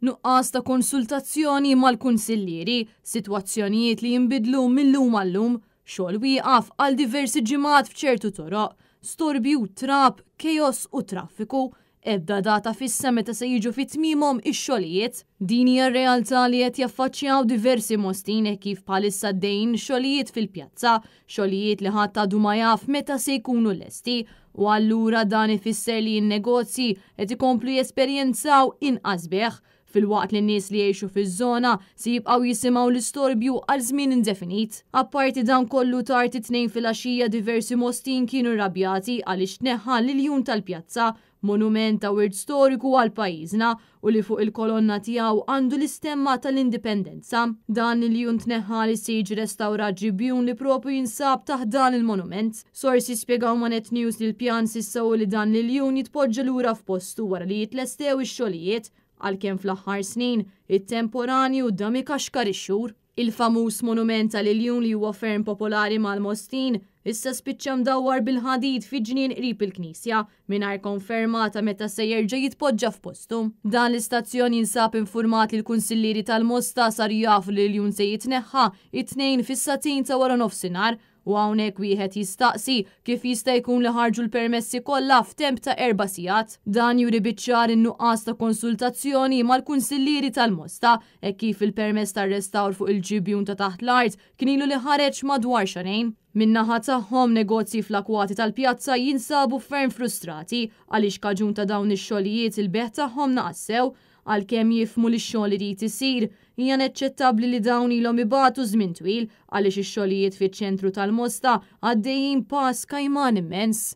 Nuqqas ta' konsultazzjoni mal-kunsillieri, sitwazzjonijiet li jinbidlu mil-lum għal-lum, xogħol wieqaf għal diversi ġimgħat f'ċertu toroq, storbju, trab, chaos u traffiku, ebda data fissa meta se jiġu fi tmiemhom ix-xogħlijiet. Din hija r-realtà li qed jaffaċċjaw diversi Mostin hekk kif bħalissa għaddejjin xogħlijiet fil-pjazza, xogħlijiet li ħadd għadu ma jaf meta se jkunu lesti u allura dan ifisser li n-negozji qed ikomplu jesperjenzaw inqas bejgħ filwaqt li n-nies li jgħixu fiż-żona se jibqgħu jisimgħu l-istorbju għal żmien indefinit. Apparti dan kollu, tard it-Tnejn filgħaxija diversi Mostin kienu rrabjati għaliex tneħħa l-iljun tal-pjazza, monument ta' wirt storiku għal pajjiżna u li fuq il-kolonna tiegħu għandu l-istemma tal-Indipendenza. Dan l-iljun tneħħa li se jiġi restawrat ġibjun li propju jinsab taħt dan il-monument. Sorsi spjegaw ma' Net News li l-pjan s'issa hu li dan l-iljun jitpoġġa lura f'postu wara li jitlestew ix-xogħlijiet, għalkemm fl-aħħar snin it-temporanju dam ikaxkar ix-xhur. Il-famuż monument tal-iljun li huwa ferm popolari mal-Mostin, issa spiċċa mdawwar bil-ħadid fi ġnien qrib il-knisja, mingħajr konferma ta' meta se jerġa' jitpoġġa f'postu. Dan l-istazzjon jinsab infurmat li l-kunsillieri tal-Mosta saru jafu li l-iljun se jitneħħa it-Tnejn fis-sagħtejn ta' waranofsinhar U hawnhekk wieħed jistaqsi kif jista' jkun li ħarġu l-permessi kollha f'temp ta' erba' sigħat. Dan juri biċ-ċar in-nuqqas ta' konsultazzjoni mal-kunsillieri tal-Mosta hekk kif il-permess tar-restawr fuq il-ġibjun ta' taħt l-art kien ilu li ħareġ madwar xahrejn. Min-naħa tagħhom, negozji fl-akwati tal-pjazza jinsabu ferm frustrati għaliex kaġun ta' dawn ix-xogħlijiet il-bejgħ tagħhom naqas sew. Għalkemm jifhmu li x-xogħol irid isir, hija inaċċettabbli li dawn ilhom ibatu żmien twil għaliex ix-xogħlijiet fiċ-ċentru tal-Mosta għaddejjin pass kajman immens.